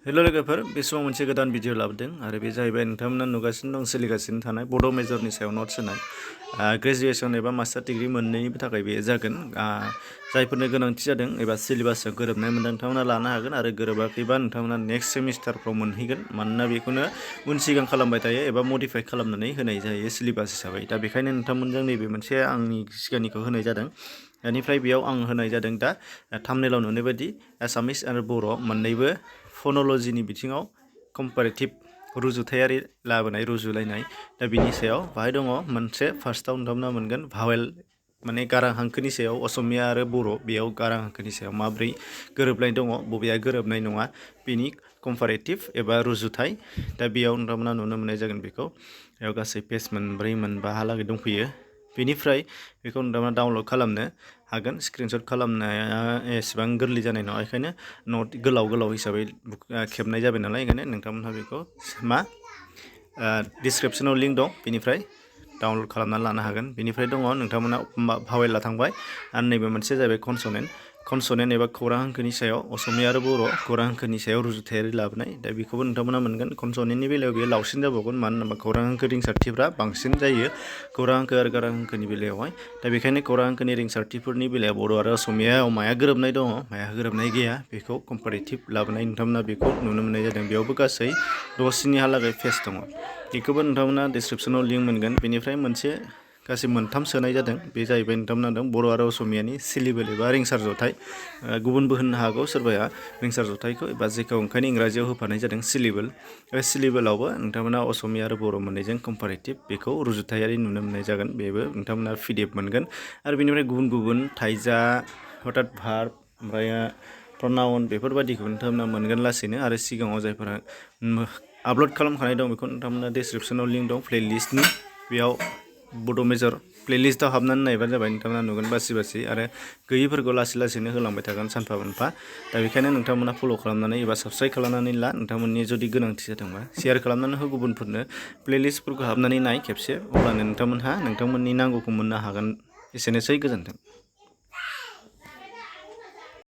Hello लोगोफोर बे समाव मोनसे गोदान भिडिअ लाबोदों आरो बे जाहैबाय नोंथांमोना नुगासिनो दं सोलिगासिनो थानाय बड' मेजरनि सायाव नट्स होनाय ग्रेजुएसन एबा मास्टार डिग्री मोननैनिबो थाखाय बे जागोन जायफोरनो गोनांथि जादों एबा सिलेबासजों गोरोबनाय मोनदों नोंथांमोना लानो हागोन आरो गोरोबाखैबा नोंथांमोना नेक्स्ट सेमिस्टारफ्राव मोनहैगोन मानोना बेखौनो उन सिगां खालामबाय थायो एबा मडिफाइ खालामनानै होनाय जायो सिलेबास हिसाबै दा बेखायनो नोंथांमोनजों नैबे मोनसे आंनि सिगांनिखौ होनाय जादों बेनिफ्राय बेयाव आं होनाय जादों दा थाम्बनेलाव नुनाय बायदि एसामिस आरो बर' मोननैबो फ'नोल'जिनि बिथिङाव कम्पारेटिभ रुजुथायारि लाबोनाय रुजुलायनाय दा बिनि सायाव बाहाय दङ मोनसे फार्स्टआव नोंथांमोना मोनगोन भावेल माने गारां हांखोनि सायाव असमिया आरो बर' बेयाव गारां हांखोनि सायाव माब्रै गोरोबनाय दङ बबेया गोरोबनाय नङा बेनि कम्पारेटिभ एबा रुजुथाय दा बेयाव नोंथांमोना नुनो मोननाय जागोन बेखौ बेयाव गासै पेज मोनब्रै मोनबाहालागै दंफैयो बेनिफ्राय बेखौ नोंथांमोना डाउनलड खालामनो हागोन स्क्रिनशट खालामनाया एसेबां गोरलै जानाय नङा बेखायनो नट गोलाव हिसाबै खेबनाय जाबाय नालाय ओंखायनो नोंथांमोनहा बेखौ डिसक्रिपसनाव लिंक दं बेनिफ्राय डाउनलड खालामनानै लानो हागोन बेनिफ्राय दङ नोंथांमोना भावेला थांबाय आरो नैबे मोनसे जाहैबाय कनसनेन्ट एबा खौरां हांखोनि सायाव असमिया आरो बर' खौरां हांखोनि सायाव रुजुथायारि लाबोनाय दा बेखौबो नोंथांमोना मोनगोन कनसनेन्टनि बेलायाव बेयो लावसिन जाबावगोन मानो होनोबा खौरां हांखो रिंसारथिफ्रा बांसिन जायो खौरां हांखो आरो गारां हांखोनि बेलायावहाय दा बेखायनो खौरां हांखोनि रिंसारथिफोरनि बेलायाव बर' आरो असमियायाव माया गोरोबनाय दङ माया गोरोबनाय गैया बेखौ कम्पारेटिभ लाबोनाय नोंथांमोना बेखौ नुनो मोननाय जादों बेयावबो गासै 6-7हालागै पेज दङ बेखौबो नोंथांमोना डिसक्रिपसनाव लिंक मोनगोन बेनिफ्राय मोनसे गासै मोनथाम सोनाय जादों बे जाहैबाय नोंथांमोना दं बर' आरो असमियानि सिलेबल एबा रिंसार जथाय गुबुनबो होननो हागौ सोरबाया रिंसार जथायखौ एबा जेखौ ओंखायनो इंराजियाव होफानाय जादों सिलेबल बे सिलेबलावबो नोंथांमोना असमिया आरो बर' मोननैजों कम्पारेटिभ बेखौ रुजुथायारि नुनो मोननाय जागोन बेबो नोंथांमोना PDF मोनगोन आरो बेनिफ्राय गुबुन थाइजा हथात भार्ब ओमफ्राय प्रनाउन बेफोरबायदिखौ नोंथांमोना मोनगोन लासैनो आरो सिगाङाव जायफोरा आपल'ड खालामखानाय दं बेखौ नोंथांमोना डिसक्रिपसनाव लिंक दं प्लेलिस्टनि बेयाव बड' मेजर प्लेलिस्टआव हाबनानै नायबानो जाबाय नोंथांमोना नुगोन बासि आरो गैयिफोरखौ लासैनो होलांबाय थागोन सानफा मोनफा दा बेखायनो नोंथांमोना फल' खालामनानै एबा साबस्क्राइब खालामनानै ला नोंथांमोननि जुदि गोनांथि जादोंबा शेयार खालामनानै हो गुबुनफोरनो प्लेलिस्टफोरखौ हाबनानै नाय खेबसे अब्लानो नोंथांमोनहा नोंथांमोननि नांगौखौ मोननो हागोन एसेनोसै गोजोन्थों।